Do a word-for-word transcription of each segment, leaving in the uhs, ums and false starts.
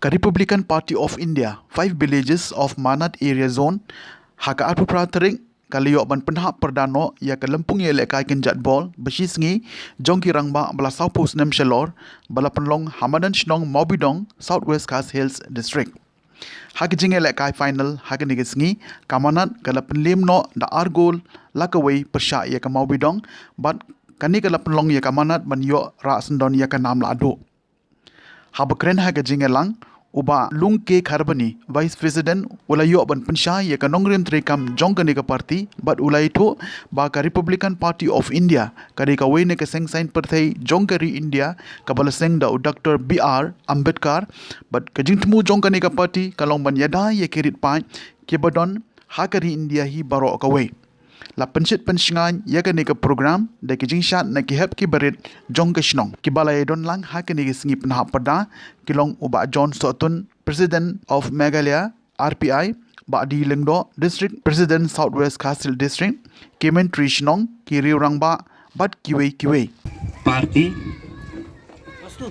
Ka Republican Party of India, Five Villages of Manad Area Zone, ha ka arphew phra tarik, ka la ïoh ban pynhap pyrda noh ïa ka lympung ïalehkai kynjat bol ba shi sngi jong ki rangbah ba la sawphew snem shalor, ba la pynlong ha madan shnong Mawbidong, South West Khasi Hills District. Ha ka jingïalehkai final ha kane ka sngi, ka Manad ka la pynliem noh da ar gol la kawei pyrshah ïa ka Mawbidong, bad kane ka la pynlong ïa ka Manad ban ïoh rah syndon ïa ka nam lahduh. Haba kren ha ka jingïalang, u Bah Lung K Kharbani, Vice President, u la ïoh ban pynshai ïa ka nongrim treikam jong kane ka party, bad u la ïathuh ba ka Republican Party of India ka dei kawei na ka seng saiñ pyrthei jong ka ri India kaba la seng da u Doctor B R Ambedkar, bad ka jingthmu jong kane ka party ka long ban ïada ïa ki rit paid kiba don ha ka ri India hi baroh kawei. La pynshit pynshngaiñ ïa kane ka program da ki jingshad na ki hep ki barit jong ka shnong. Kiba la ïadon lang ha kane ka sngi pynhap pyrda ki long u Bah John Sohtun, President of Meghalaya R P I, Bah D Lyngdoh, District President, South West Khasi Hills District, ki myntri shnong, ki riew rangbah bad kiwei kiwei. Party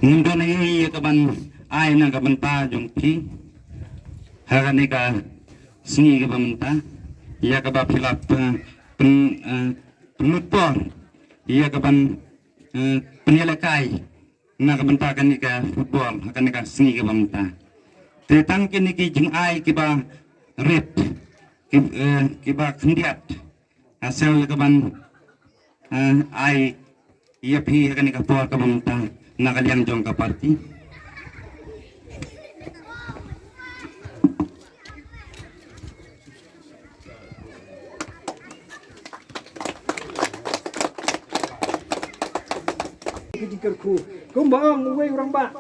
ngim don ei ei ïa kaban ai na ka bynta jong phi ha kane ka sngi kaba mynta, ïa kaba phi la pyn, pyn, eh, pynlut por ïa kaban, eh, pynïalehkai na ka bynta kane ka football ha kane ka sngi kaba mynta. Te tang kine ki jingai kiba rit, ki, eh, kiba khyndiat, ha shuh ïa kaban, eh, ai ïa phi ha kane ka por kaba mynta na ka liang jong ka party. Ki jingkyrkhu kumba ong uwei u rangbah,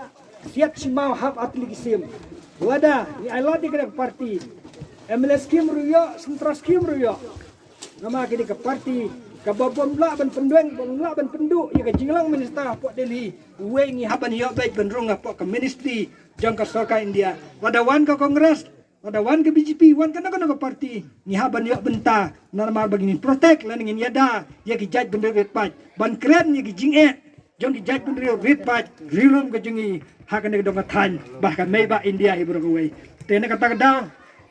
siat shi maw hap artylli ki sim. Lada ngi ai lad ïa kane ka party, M L A skim ruh ïoh, Central skim ruh ïoh. Namar kane ka party kaba bym lah ban pynduh, bym lah ban pynduh ïa ka jinglong minister hapoh Delhi. Uwei ngi hap ban ïoh beit ban rung hapoh ka ministry jong ka sorkar India. Lada wan ka Congress, lada wan ka B J P, wan kano kano ka party, ngi hap ban ïoh bynta namar ba ngin protect lane ngin ïada ïa ki jaitbynriew rit paid, ban kren ïa ki jingeh jong ki jaitbynriew rit paid ri lum ka jong ngi ha kane ka dong ka thaiñ, ba ka mei ba India hi baroh kawei. Te na kata ka daw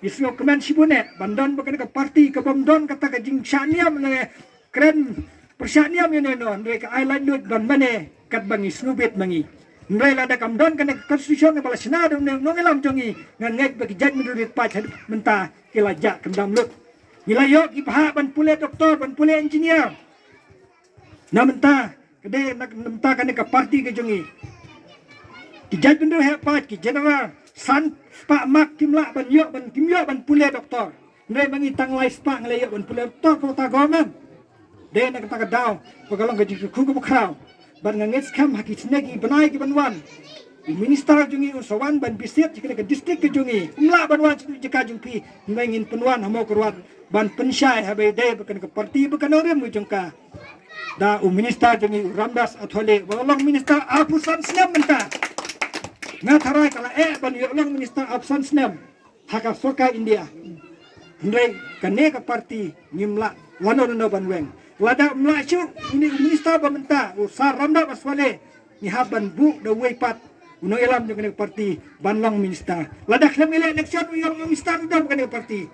ngi sngewkmen shibun eh ban don bad kane ka party kabym don kata ka jingshah niam ne kren pyrshah niam ïa no ïa no, hynrei ka ai laitluid ban mane katba ngi sngewbit ma ngi. Hynrei lada kam don kane ka constitution ba la shna da une u nongïalam jong ngi, nga ngeit ba ki jaitbynriew rit paid haduh mynta ki la jah kyndam lut. Ngi la ïoh ki bhah ban pule doktor, ban pule engineer. Na mynta ka dei na mynta kane ka party ka jong ngi, ki jaitbynriew heh paid, ki general, san spah mark kim lah ban ïoh ban, kim ïoh ban pule doktor. Hynrei ma ngi tang lai spah ngi la ïoh ban pule doktor ka government. Dei na kata ka daw ba ka long ka jingkyrkhu kaba khraw. Bad nga ngeit skhem ha ki snem ki bnai ki ban wan, u minister jong ngi un sa wan ban visit ïa kane ka district ka jong ngi. Um lah ban wan sha ka jaka jong phi, hynrei ngin pynwan ha Mawkyrwat ban pynshai haba ïadei bad kane ka party bad ka nongrim ka jong ka. Da u minister jong ngi u Ramdas Athualeh ba long minister arphew san snem mynta. Nga tharai ka la eh ban ïoh long minister arphew san snem ha ka sorkar India. Hynrei kane ka party ngim lah lano lano ban weng. Lada ym lah shuh une u minister ba mynta u Sir Ramdas Athualeh, ngi hap ban buh da uwei pat u nongïalam jong kane ka party ban long minister. Lada khlem ïaleh election u ïoh long minister da kane ka party.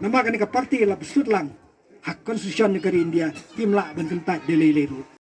Namar kane ka party la pynshut lang ha constitution jong ka ri India, kim lah ban kyntait da lei lei ruh.